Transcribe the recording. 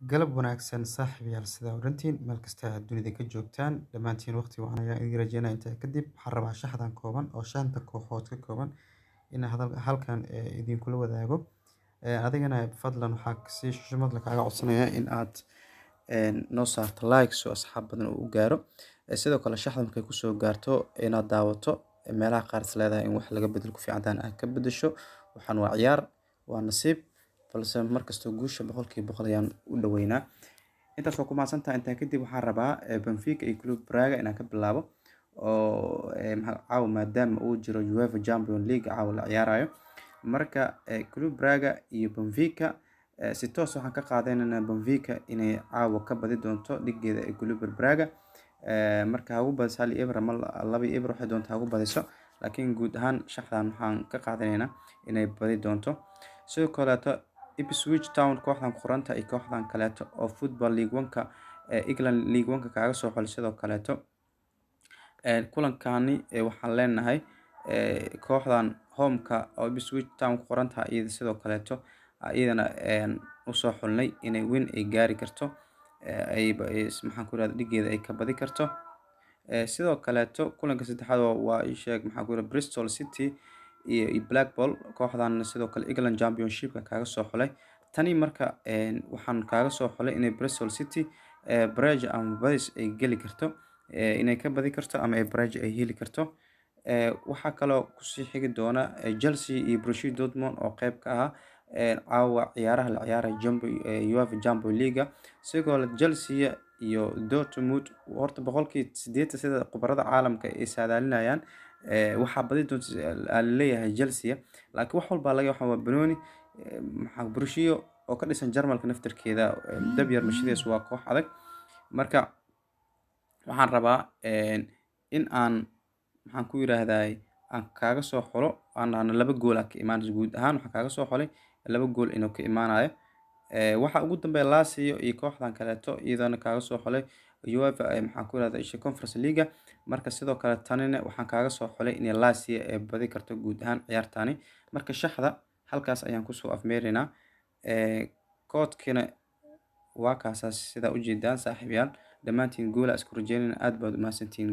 Galab wanaagsan saaxiibayaal, sidaa orantiin meel kasta aad dunida ka joogtaan. Dhammaantiin waqti wacan ayaan idin rajeynaya. Intaa kadib waxaan rabaa shaxdan kooban oo shanta kooxood ka kooban inaan hadal halkan idinkula wadaago. Adigana fadlan waxaa si xushmad leh kaaga codsanayaa in aad noo saarto like so asxaab badan uu u gaaro. Sidoo kale shaxda markay kusoo gaarto inaad daawato, meelaha qaar is leedahay in wax laga bedelo ku fiican aad ka bedesho. Waxaan waa ciyaar, waa nasiib, balse markasta guusha 100% ayaan u dhaweynaa. Intaas waa ku mahadsantahay. Intaa kadib waxaan rabaa Benfica iyo Club Braga inaan ka bilaabo oo caawa, maadaama uu jiro UEFA Champions League caawa la ciyaarayo. Marka Club Braga iyo Benfica si toos waxaan ka qaadanaynaa Benfica inay caawa ka badi doonto dhigeeda ee Club Braga. Marka ha ugu badiso 1-0 ama 2-0, waxay doonto ha ugu badiso, laakiin guud ahaan shaxdan waxaan ka qaadanaynaa inay badi doonto. Sidoo kaleeto Ipswich Town, kooxdan qoranta iyo kooxdan kaleeto oo Football League One-ka, England League One-ka kaaga soo xulay, sidoo kaleeto kulankani waxaan leenahay kooxdan home-ka oo Ipswich Town ku qoran tahay iyada sidoo kaleeto iyadana usoo xulnay inay win ay gaari karto, ay maxaan ku irahda dhigeeda ay ka badi karto. Sidoo kaleeto kulanka saddexaad waa ii sheeg maxaan ku irahda Bristol City iyo Blackpool. Kooxdan sidoo kale England Championship-ka kaaga soo xulay tani. Marka waxaan kaaga soo xulay inay Bristol City bareejo ama badis ay geli karto, inay ka badi karto ama ay bareejo ay heli karto. Waxaa kaloo kusii xigi doona Chelsea iyo Borussia Dortmund oo qeyb ka ah caawa ciyaaraha la ciyaarayo UEFA Champions League. Sidoo kale Chelsea iyo Dortmund horta 80% sida khubarada caalamka ay saadaalinayaan waxaa badi doonta laleeyahay Chelsea, laakiin wax walba laga waa banooni. Maxaa Borussia oo ka dhisan Jarmalka naftirkeeda dab yar mashidees waa koox adag. Marka waxaan rabaa in aan maxaan ku yiraahdaa aan kaaga soo xulo, aan dhahno laba gool aa ka imaanayso. Guud ahaan waxaan kaaga soo xulay laba gool inuu ka imaanayo. Waxa ugu dambeeya Lazio iyo kooxdan kaleeto, iyadana kaaga soo xulay UEFA maxaan ku yirahdaa isha Conference League. Marka sidoo kale tanina waxaan kaaga soo xulay inay Lazio ay badi karto guud ahaan ciyaartani. Marka shaxda halkaas ayaan kusoo afmeeraynaa. Koodkina waa kaasaas sidaa ujeedaan. Saaxiibayaal, dhammaantiin guula isku rajeynayna, aad baad u mahadsantihiin.